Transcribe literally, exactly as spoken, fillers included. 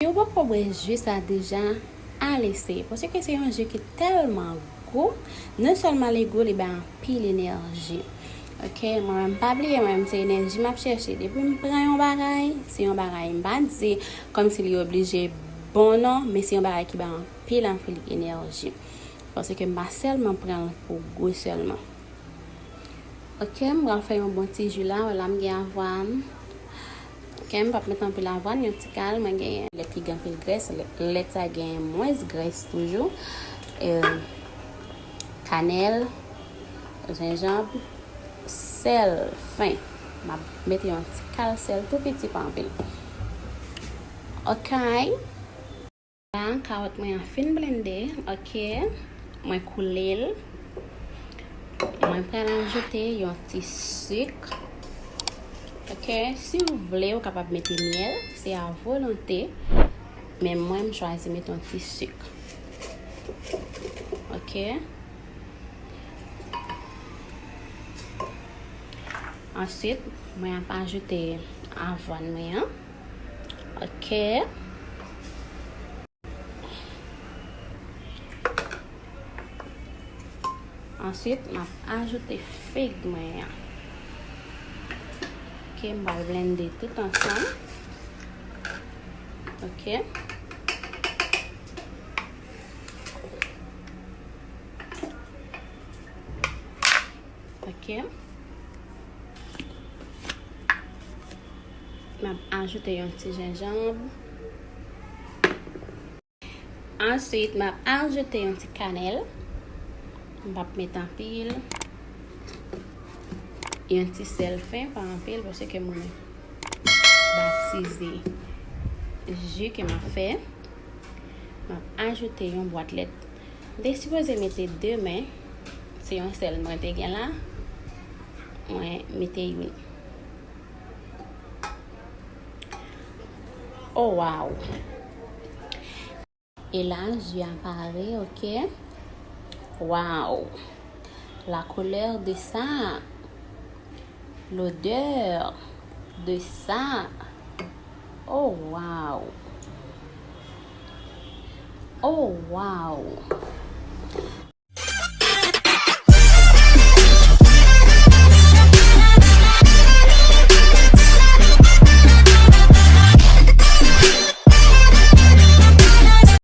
Si w poko bwè ji sa deja, al eseye. Paske se yon ji ki tèlman gou. Non sèlman li gou, li bay anpil enèji. Ok, mwen menm pa bliye, mwen menm se enèji m ap chèche. Depi m pran yon bagay, se yon bagay m pa di kòmsi li oblije bon non, men se yon bagay ki bay anpil, anpil enèji. Paske m pa sèlman pran l pou gou sèlman. Ok, m pral fè yon bon ti ji la, wè la m gen avwàn. Ok, m p ap met anpil avwàn, yon ti kal, mwen gen lèt ki gen anpil grès, lè, lèt sa gen mwens grès toujou. E, kanèl, jenjanm, sèl fen. M ap mete yon ti kal sèl tou piti, pa anpil. Ok. La, kawòt mwen an fin blende, ok. Mwen koule l. Mwen pral ajoute yon ti sik. Ok, si w vle, ou kapab mete myèl, se a volonte. Men mwen, m chwazi mete yon ti sik. Ok. Answit, mwen ap ajoute avwàn mwen an. Ok. Answit, m ap ajoute fig mwen an. Ok, m pral blende tout ansanm. Ok. Ok. M ap ajoute yon ti jenjanm. Answit, m ap ajoute yon ti kanèl. M p ap met anpil. Yon ti sèl fen, pa anpil, paske mwen batize ji ke m ap fè. M ap ajoute yon bwat lèt. M te sipoze mete de, men se yon sèl mwen te gen la. Mwen mete youn. Oh, wow! E la, ji a pare, ok. Wow! La couleur de ça! L'odeur de ça! Oh, wow! Oh, wow!